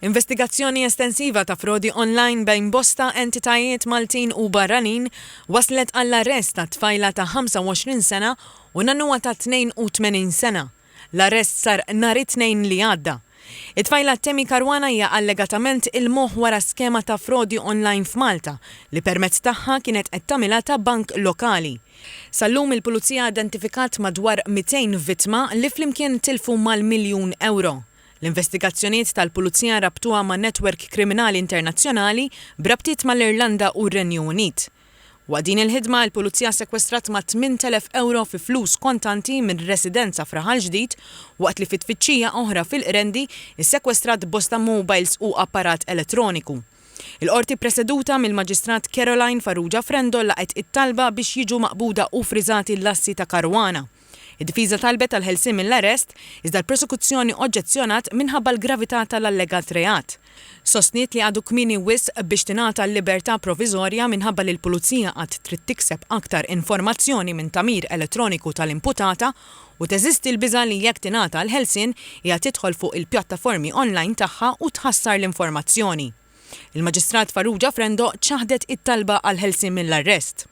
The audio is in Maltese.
Investigazzjoni estensiva ta' frodi online bejn bosta entitajiet Maltin u barranin wasslet għall-arrest ta' tfajla ta' 25 sena u nannuha ta' 82 sena. L-arrest sar nhar it-Tnejn li għadda. It-tfajla Temi Caruana hija allegatament il-moħħ wara skema ta' frodi online f'Malta li permezz tagħha kienet qed tagħmilha ta' bank lokali. Sal-lum il-Pulizija identifikat madwar 200 vittma li flimkien tilfu mal-miljun ewro. L-investigazzjonijiet tal-Pulizija rabtuha ma' netwerk kriminali internazzjonali b'rabtiet mal-Irlanda u r-Renju Unit. Waqt din il-ħidma, il-Pulizija sekwestrat mat-8,000 ewro fi flus kontanti minn residenza f'Raħal Ġdid waqt li fi tfittxija oħra fil-Qrendi ssekwestrat bosta mobiles u apparat elettroniku. Il-Qorti ppreseduta mill-Maġistrat Caroline Farrugia Frendo laqgħet it-talba biex jiġu maqbuda u friżati l-assi ta' Caruana. Id-difiża talbet għall-ħelsien mill-arrest, iżda l-prosekuzzjoni oġġezzjonat minħabba l-gravità tal-allegat reat. Sostniet li għadu kmieni wisq biex tingħata l-libertà proviżorja minħabba li l-pulizija għad trid tikseb aktar informazzjoni minn tagħmir elettroniku tal-imputata u teżisti l-biża' li jekk tingħata l-ħelsien hija tidħol fuq il-pjattaformi online tagħha u tħassar l-informazzjoni. Il-Maġistrat Farrugia Frendo ċaħdet it-talba għall-ħelsien mill-arrest.